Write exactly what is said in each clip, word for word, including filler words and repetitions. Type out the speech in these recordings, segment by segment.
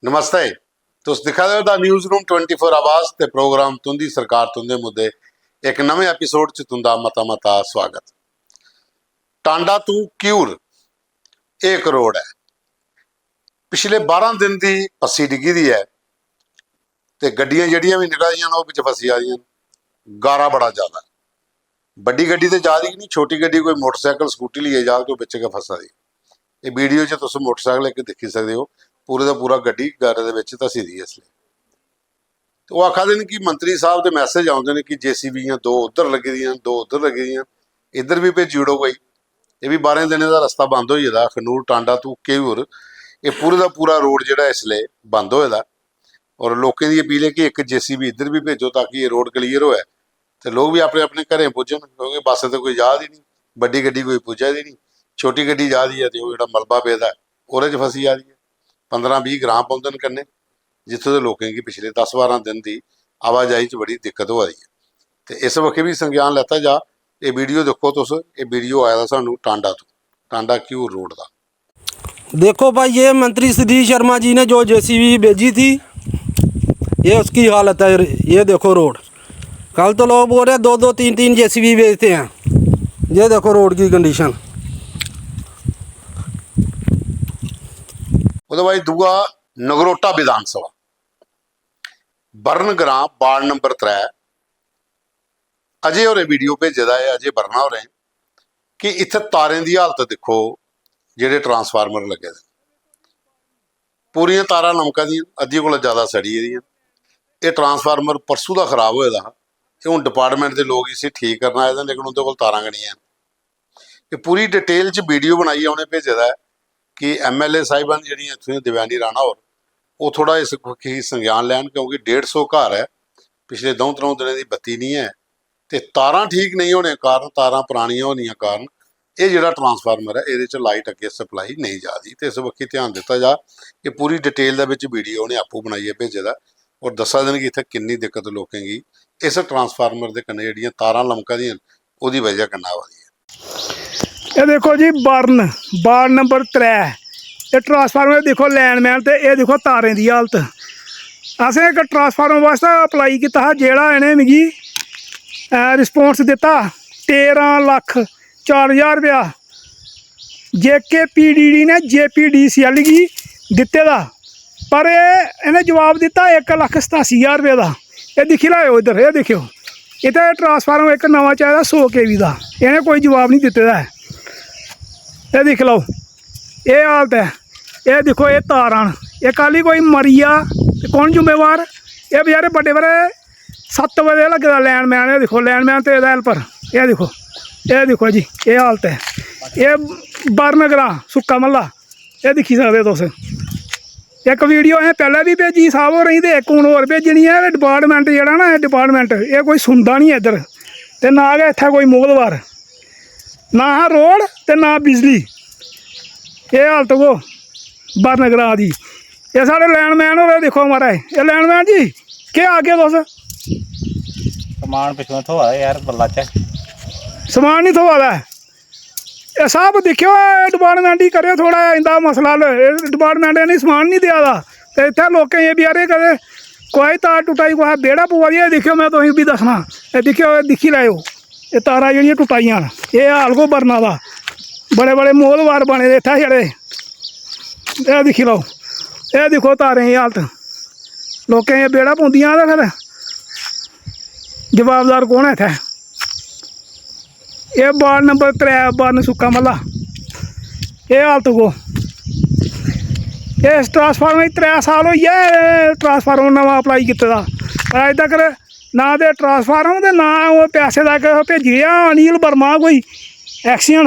नमस्ते, तुस दिक्खा दे ओ the newsroom twenty four आवाज ते प्रोग्राम तुंदी सरकार तुंदे मुद्दे। इक नमें एपिसोड च तुंदा मता मता स्वागत। टांडा तू घियूर, एह् इक रोड ऐ, पिछले बारां दिन दी पस्सी डिग्गी दी ऐ ते गड्डियां जेह्ड़ियां बी निकला दियां न, ओह् बिच फसी जा दियां न। गारा बड़ा ज्यादा ऐ। बड्डी गड्डी ते जा दी गै निं, छोटी गड्डी कोई मोटरसाइकिल, स्कूटी लेइयै जा, ते ओह् बिच गै फसा दी। एह् वीडियो च तुस मोटरसाइकिल इक दिक्खी सकदे ओ, पूरे दा पूरा गड्डी गारे दे बिच धसी दी ऐ इसलै। ते ओह् आखा दे न कि मंत्री साहब दे मैसेज औंदे न कि जे सी बीयां दो उद्धर लग्गी दियां न, दो उद्धर लग्गी दियां न, इद्धर बी भेजी ओड़ो कोई। एह् बी बारें दिनें दा रस्ता बंद होई गेदा, अखनूर टांडा तू घियूर, एह् पूरे दा पूरा रोड जेह्ड़ा इसलै बंद होए दा। और लोकें दी अपील ऐ कि इक जे सी बी इद्धर बी भेजो ताकि एह् रोड क्लीयर होऐ ते लोक बी अपने अपने घरें पुज्जन, क्योंकि बस ते कोई जा दी निं, बड्डी गड्डी कोई पुज्जा दी निं, छोटी गड्डी जा दी ऐ ते ओह् जेह्ड़ा मलबा पेदा ऐ, ओह्दे च फसी जा दी ऐ। पंदरां बीह् ग्रांऽ पौंदे न कन्नै, जित्थूं दे लोकें गी पिछले दस बारां दिन दी आवाजाही च बड़ी दिक्कत होआ दी ऐ। ते इस बक्खी बी संज्ञान लैता जा। एह् वीडियो दिक्खो तुस, एह् वीडियो आए दा सानूं टांडा तों, टांडा घियूर रोड दा। देखो भाई, ये मंत्री सुधीर शर्मा जी ने जो जेसीबी भेजी थी, ये उसकी हालत है। ये देखो रोड, कल तो लोग बोल रहे हैं दो दो तीन तीन जेसीबी भेजते हैं। ये देखो रोड की कंडीशन। ओह्दे बाद दूआ नगरोटा विधान सभा, बर्न ग्रां, वार्ड नंबर त्रै। अजय होरें वीडियो भेजे दा ऐ, अजय बर्ना होरें, कि इत्थै तारें दी हालत दिक्खो, जेह्ड़े ट्रांसफार्मर लग्गे दे न, पूरियां तारां लमका दियां, अद्धियें कोला ज्यादा सड़ी गेदियां। एह् ट्रांसफार्मर परसू दा खराब होए दा हा, ते हून डिपार्टमेंट दे लोक इसी ठीक करन आए दे न, लेकिन उं'दे कोल तारां गै निं हैन। एह् पूरी डिटेल च वीडियो बनाइयै उ'नें भेजे दा ऐ कि एम एल ए साहिबां न जेह्ड़ियां इत्थूं दियां, देवयानी राणा होर, ओह् थोह्ड़ा इस बक्खी संज्ञान लैन, क्योंकि डेढ़ सौ घर ऐ, पिछले द'ऊं त्र'ऊं दिनें दी बत्ती निं ऐ, ते तारां ठीक नेईं होने कारण, तारां परानियां होनियां कारण एह् जेह्ड़ा ट्रांसफार्मर ऐ, एह्दे च लाइट अग्गें सप्लाई नेईं जा दी। ते इस बक्खी ध्यान दित्ता जा। एह् पूरी डिटेल दे बिच वीडियो उ'नें आपूं बनाइयै भेजे दा, और दस्सा दे न कि इत्थै किन्नी दिक्कत लोकें गी इस ट्रांसफार्मर दे कन्नै जेह्ड़ियां तारां लमका दियां न, ओह्दी बजह कन्नै आवा दी ऐ। एह् दिक्खो जी, बर्न, वार्ड नंबर त्रै, एह् ट्रांसफार्मर दिक्खो, लाइनमैन, ते एह् दिक्खो तारें दी हालत। असें इक ट्रांसफार्मर बास्तै अप्लाई कीता हा, जेह्ड़ा इ'नें मिगी, अ, रिस्पांस दित्ता तेरां लक्ख चार ज्हार रपेआ। जे के पी डी डी ने J P D C L गी दित्ते दा, पर एह्, इ'नें जवाब दित्ता इक लक्ख सतासी ज्हार रपेऽ दा। एह् दिक्खी लैओ इद्धर, एह् दिक्खेओ, इत्थै ट्रांसफार्मर इक नमां चाहिदा सौ के वी दा, इ'नें कोई जवाब निं दित्ते दा ऐ। एह् दिक्खी लैओ, एह् हालत ऐ। एह् दिक्खो, एह् तारां न, एह् कल गी कोई मरी जा ते कु'न जुम्मेवार? एह् बचैरे बड्डे बड़े सत्त बजे लग्गे दा लाइनमैन। एह् दिक्खो, लाइनमैन ते एह्दा हेल्पर, एह् दिक्खो, एह् दिक्खो जी, एह् हालत ऐ। एह् बर्न ग्रां, सुक्का म्हल्ला, एह् दिक्खी सकदे तुस। इक वीडियो असें पैह्लें बी भेजी साह्ब होरें गी, ते इक हून होर भेजनी ऐ। एह् डिपार्टमेंट जेह्ड़ा ना, एह् डिपार्टमेंट, एह् कोई सुनदा निं ऐ इद्धर, ते ना गै इत्थै कोई मोह्लवार, ना हा रोड ते ना बिजली। एह् हालत गो बर्न ग्रां दी। एह् साढ़े लाइनमैन होर, दिक्खो महाराज, एह् लाइनमैन जी, केह् आखगे तुस? समान पिच्छुआं थ्होआ दा यार, बल्ला च। समान निं थ्होआ दा ऐ। एह् सब दिक्खेओ, एह् डिपार्टमेंट गी करेओ थोह्ड़ा इं'दा मसला हल। एह् डिपार्टमेंट इ'नेंगी समान निं देआ दा, ते इत्थै लोकें गी बचैरे कदें कुसै दी तार टुट्टा दी, कुसै बेह्ड़ा पवा दी ऐ। दिक्खेओ, में तुसेंगी बी दस्सना, एह् दिक्खेओ, एह् दिक्खी लैएओ, एह् तारां जेह्ड़ियां टुट्टा दियां न। एह् हाल गो बर्ना दा, बड़े बड़े मोह्लवार बने दे इत्थै छड़े। एह् दिक्खी लैओ, एह् दिक्खो तारें दी हालत, लोकें गी बेह्ड़ा पौंदियां ते फिर जवाबदार कौन ऐ इत्थै? एह् वार्ड नंबर त्रै, बर्न सुक्का म्हल्ला। एह् हालत गो, इस ट्रांसफार्मर गी त्रै साल होई गे, ट्रांसफार्मर नमां अप्लाई कीते दा, पर अज्ज तक्कर ना ते ट्रांसफार्मर ते ना ओह् पैसे दा इक भेजी गेआ अनिल वर्मा कोई एक्शन,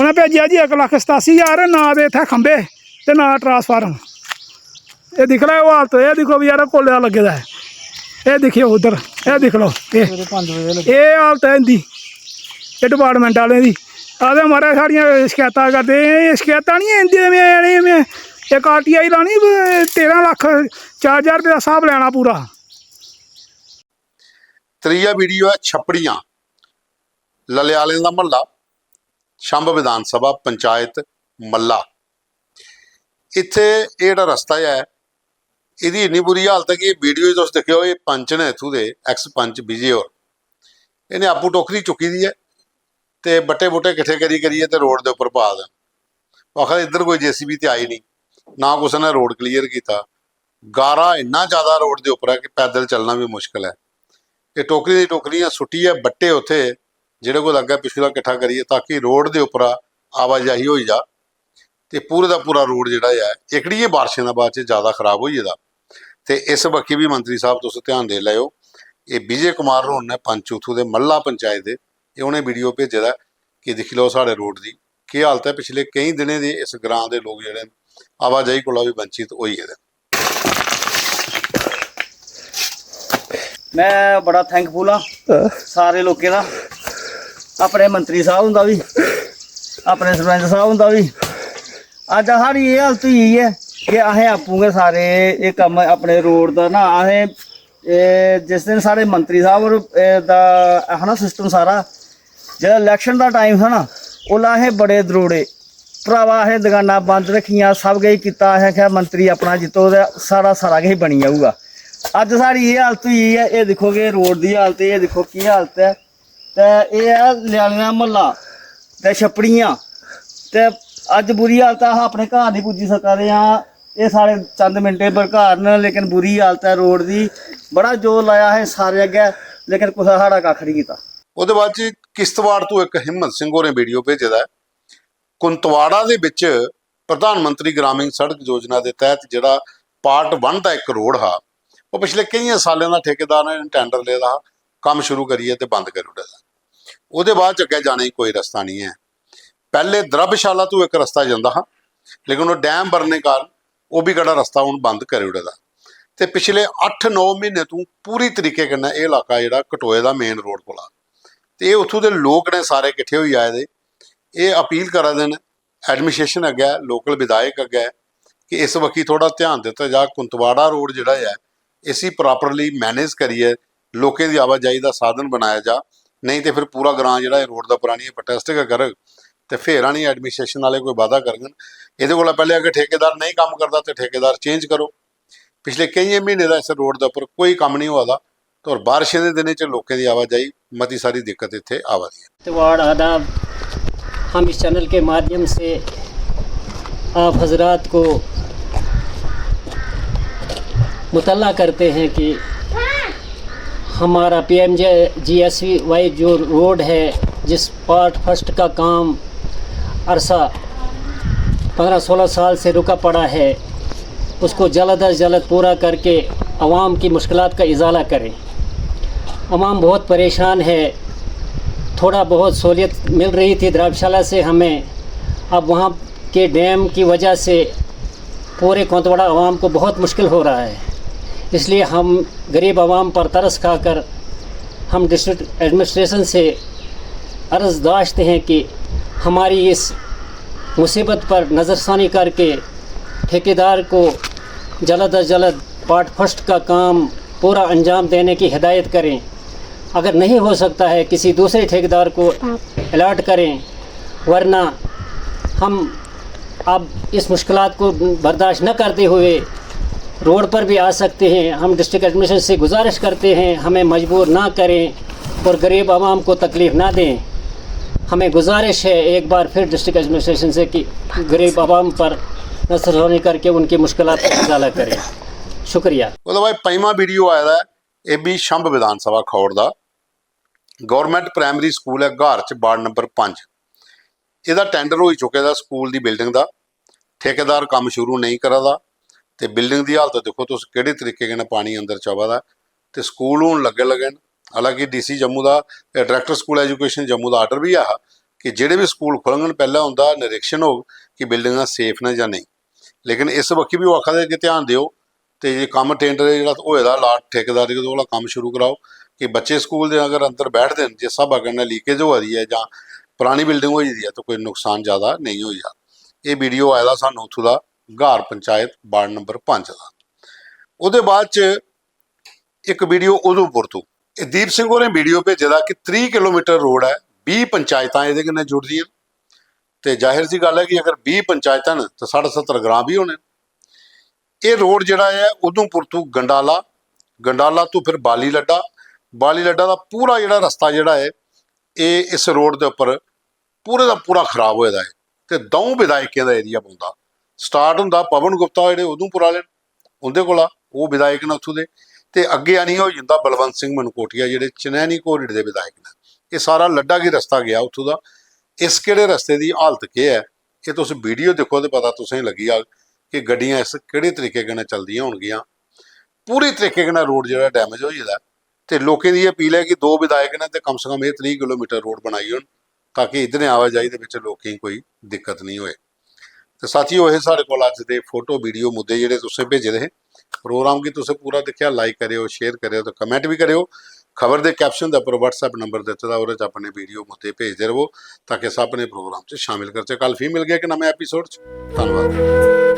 उ'नें भेजेआ जी इक लक्ख सतासी ज्हार, ना ते इत्थै खंभे ते ना ट्रांसफार्मर। एह् दिक्खी लैओ हालत, एह् दिक्खो बचैरा कोले दा लग्गे दा ऐ। एह् दिक्खेओ उद्धर, एह् दिक्खी लैओ, एह् एह् हालत ऐ इं'दी, एह् डिपार्टमेंट आह्लें दी। आखदे महाराज साढ़ियां शकैतां करदे, एह् शकैतां निं, इं'दे में इ'नें में इक आर टी आई लानी, तेरां लक्ख चार ज्हार रपेऽ दा स्हाब लैना पूरा। त्रीया वीडियो ऐ छपड़ियां, ललेआलें दा म्हल्ला, छंब विधान सभा, पंचायत मल्ला। इत्थै एह् जेह्ड़ा रस्ता ऐ, एह्दी इन्नी बुरी हालत ऐ कि एह् वीडियो तुस दिक्खेओ, एह् पंच ने इत्थूं दे, एक्स पंच विजय होर, इ'नें आपूं टोकरी चुक्की दी ऐ ते बट्टे बुट्टे किट्ठे करी करियै ते रोड दे उप्पर पा दे। ओह् आखा दे, "इद्धर कोई जेसीबी ते आई निं, ना कुसै ने रोड क्लीयर कीता।" गारा इन्ना ज्यादा रोड दे उप्पर ऐ कि पैदल चलना बी मुश्कल ऐ। एह् टोकरियां दी टोकरियां सुट्टियै बट्टे उत्थे जेह्ड़े कोल अग्गै पिछला किट्ठा करियै, ताकि रोड दे उप्परा आवाजाही होई जा। ते पूरे दा पूरा रोड जेह्ड़ा ऐ, एह्कड़ियें बारिशें दा बाद च ज्यादा खराब होई गेदा। ते इस बक्खी बी मंत्री साहब तुस ध्यान देई लैओ, एह् विजय कुमार होर न, पंच उत्थूं दे, मल्ला पंचायत दे, एह् उ'नें वीडियो भेजे दा ऐ कि दिक्खी लैओ साढ़े रोड दी केह् हालत ऐ। पिछले केईं दिनें दे इस ग्रां दे लोक जेह्ड़े न, आवाजाही कोला बी वंचित होई गेदे न। मैं बड़ा थैंकफुल आं सारे लोकें दा, अपने मंत्री साहब हुंदा बी, अपने सरपंच साहब हुंदा बी। अज्ज साढ़ी एह् हालत होई गेई ऐ कि असें आपूं गै सारे एह् कम्म, अपने रोड दा ना, असें एह् जिस दिन साढ़े मंत्री साहब होर एह् दा हा ना सिस्टम सारा, जेल्लै इलैक्शन दा टाइम हा ना, उसलै असें बड़े दरोड़े, भ्रावा, असें दकानां बंद रक्खियां, सब किश कीता, असें आखेआ मंत्री अपना जित्तो ते साढ़ा सारा किश बनी जाऊगा। अज्ज साढ़ी एह् हालत होई गेई ऐ, एह् दिक्खो कि रोड दी हालत, एह् दिक्खो केह् हालत ऐ। ते एह् ऐ ल्यालें दा म्हल्ला ते छप्पड़ियां। ते अज्ज बुरी हालत ऐ, अस अपने घर निं पुज्जी सका दे आं। एह् साढ़े चंद मिंटें पर घर न, लेकिन बुरी हालत ऐ रोड दी। बड़ा जोर लाया असें सारे अग्गै, लेकिन कुसै साढ़ा कक्ख निं कीता। ओह्दे बाद च किश्तवाड़ तों इक हिम्मत सिंह होरें वीडियो भेजे दा ऐ। कुंतवाड़ा दे बिच प्रधानमंत्री ग्रामीण सड़क योजना दे तैह्त जेह्ड़ा पार्ट वन दा इक रोड हा, ओह् पिछले केइयें सालें दा ठेकेदार ने टैंडर लेदा हा, कम्म शुरू करियै ते बंद करी ओड़े दा। ओह्दे बाद च अग्गें जाने गी कोई रस्ता निं ऐ। पैह्ले द्रब्यशाला तों इक रस्ता जंदा हा, लेकिन ओह् डैम बनने कारण ओह् बी केह्ड़ा रस्ता हून बंद करी ओड़े दा। ते पिछले अट्ठ नौ म्हीने तों पूरी तरीके कन्नै एह् इलाका जेह्ड़ा कटोए दा मेन रोड कोला। ते एह् उत्थूं दे लोक ने सारे किट्ठे होई आए दे, एह् अपील करा दे न एडमिनिस्ट्रेशन अग्गै, लोकल विधायक अग्गै कि इस बक्खी थोह्ड़ा ध्यान दित्ता जा। कुंतवाड़ा रोड जेह्ड़ा ऐ, इसी प्रापरली मैनेज करियै लोकें दी आवाजाही दा साधन बनाया जा, नेईं ते फिर पूरा ग्रां जेह्ड़ा एह् रोड दा उप्पर आनियै प्रोटेस्ट गै करग ते फिर आनियै एडमिनिस्ट्रेशन आह्ले कोई बाधा करङन। एह्दे कोला पैह्लें अगर ठेकेदार नेईं कम्म करदा ते ठेकेदार चेंज करो। पिछले केइयें म्हीनें दा इस रोड दे उप्पर कोई कम्म निं होआ दा, ते होर बारिशें दे दिनें च लोकें दी आवाजाही मती सारी दिक्कत इत्थै आवा दी ऐ। कुंतवाड़ आदाब, हम इस चैनल के माध्यम से आप हजरात को मुतला करते हैं कि हमारा P M J G S Y जो रोड है, जिस पार्ट फर्स्ट का काम अरसा पन्द्रह सोलह साल से रुका पड़ा है, उसको जल्द अज जल्द पूरा करके आवाम की मुश्किलात का इजाला करें। आवाम बहुत परेशान है। थोड़ा बहुत सहूलियत मिल रही थी द्राक्षाला से हमें, अब वहाँ के डैम की वजह से पूरे कोंतवाड़ा आवाम को बहुत मुश्किल हो रहा है। इसलिए हम गरीब आवाम पर तरस खाकर हम डिस्ट्रिक्ट एडमिनिस्ट्रेशन से अर्ज़दाश्त हैं कि हमारी इस मुसीबत पर नज़रसानी करके ठेकेदार को जल्द अज जल्द पार्ट फर्स्ट का काम पूरा अंजाम देने की हिदायत करें। अगर नहीं हो सकता है किसी दूसरे ठेकेदार को अलॉट करें, वरना हम अब इस मुश्किलात को बर्दाश्त न करते हुए रोड पर भी आ सकते हैं। हम डिस्ट्रिक्ट एडमिनिस्ट्रेशन से गुजारिश करते हैं, हमें मजबूर ना करें और गरीब आवाम को तकलीफ़ ना दें। हमें गुजारिश है एक बार फिर डिस्ट्रिक्ट एडमिनिस्ट्रेशन से कि गरीब आवाम पर नजरसानी करके उनकी मुश्किलात का इजाला करें। शुक्रिया। ओह्दे बाद पंजमा वीडियो आए दा ऐ, एह् बी छंभ विधान सभा खौड़ दा। गौरमेंट प्राइमरी स्कूल ऐ ग्हार च, वार्ड नंबर पंज। एह्दा टैंडर होई चुके दा स्कूल दी बिल्डिंग दा, ठेकेदार कम्म शुरू नेईं करा दा। ते बिल्डिंग दी हालत दिक्खो तुस, केह्ड़े तरीके कन्नै पानी अंदर चवा दा ऐ। ते स्कूल हून लग्गे लग्गे न। हालांकि डीसी जम्मू दा, डायरेक्टर स्कूल एजुकेशन जम्मू दा आर्डर बी ऐ हा कि जेह्ड़े बी स्कूल खु'लङन, पैह्लें उं'दा निरीक्षण होग कि बिल्डिंगां सेफ न जां नेईं। लेकिन इस बक्खी बी ओह् आखा दे कि ध्यान देओ, ते जे कम्म टेंडर जेह्ड़ा होए दा, लाट ठेकेदारी दे कोला कम्म शुरू कराओ कि बच्चे स्कूल दे अगर अंदर बैठदे न, जिस स्हाबा कन्नै लीकेज होआ दी ऐ जां परानी बिल्डिंग होई दी ऐ, ते कोई नुकसान ज्यादा नेईं होई जा। एह् वीडियो आए दा सानूं उत्थूं दा, ग्हार पंचायत, वार्ड नंबर पंज दा। ओह्दे बाद च इक वीडियो उधमपुर तों, एह् दीप सिंह होरें वीडियो भेजे दा कि त्रीह् किलोमीटर रोड ऐ, बीह् पंचायतां एह्दे कन्नै जुड़दियां न। ते जाहिर जी गल्ल ऐ कि अगर बीह् पंचायतां न, ते साढ़े सत्तर ग्रां बी होने न। एह् रोड जेह्ड़ा ऐ उधमपुर तू गंडाला, गंडाला तू फिर बाली लड्डा, बाली लड्डा दा पूरा जेह्ड़ा रस्ता जेह्ड़ा ऐ एह् इस रोड दे उप्पर पूरे दा पूरा खराब होए दा ऐ। ते द'ऊं विधायकें दा एरिया पौंदा, स्टार्ट होंदा पवन गुप्ता जेह्ड़े उधमपुर आह्ले न, उं'दे कोला, ओह् विधायक न उत्थूं दे, ते अग्गें आनियै होई जंदा बलवंत सिंह मनकोटिया जेह्ड़े चनैनी घोरड़ दे विधायक न। एह् सारा लड्डा गी रस्ता गेआ उत्थूं दा। इस केह्ड़े रस्ते दी हालत केह् ऐ, एह् तुस वीडियो दिक्खो ते पता तुसेंगी लग्गी जाग कि गड्डियां इस केह्ड़े तरीके कन्नै चलदियां होनगियां। पूरी तरीके कन्नै रोड जेह्ड़ा डैमेज होई गेदा ऐ। ते लोकें दी एह् अपील ऐ कि दो विधायक न ते कम से कम एह् त्रीह् किलोमीटर रोड बनाई ओड़न, ताकि इद्धरें आवाजाही दे बिच लोकें गी कोई दिक्कत नेईं होए। ते साथियो, एह् साढ़े कोल अज्ज दे फोटो, वीडियो, मुद्दे जेह्ड़े तुसें भेजे दे हे। प्रोग्राम गी तुसें पूरा दिक्खेआ, लाइक करेओ, शेयर करेओ ते कमेंट बी करेओ। खबर दे कैप्शन दे उप्पर WhatsApp नंबर दित्ते दा, ओह्दे च अपने वीडियो, मुद्दे भेजदे रवो, ताकि अस अपने प्रोग्राम च शामिल करचै। कल फ्ही मिलगे इक नमें एपिसोड च। धन्नवाद।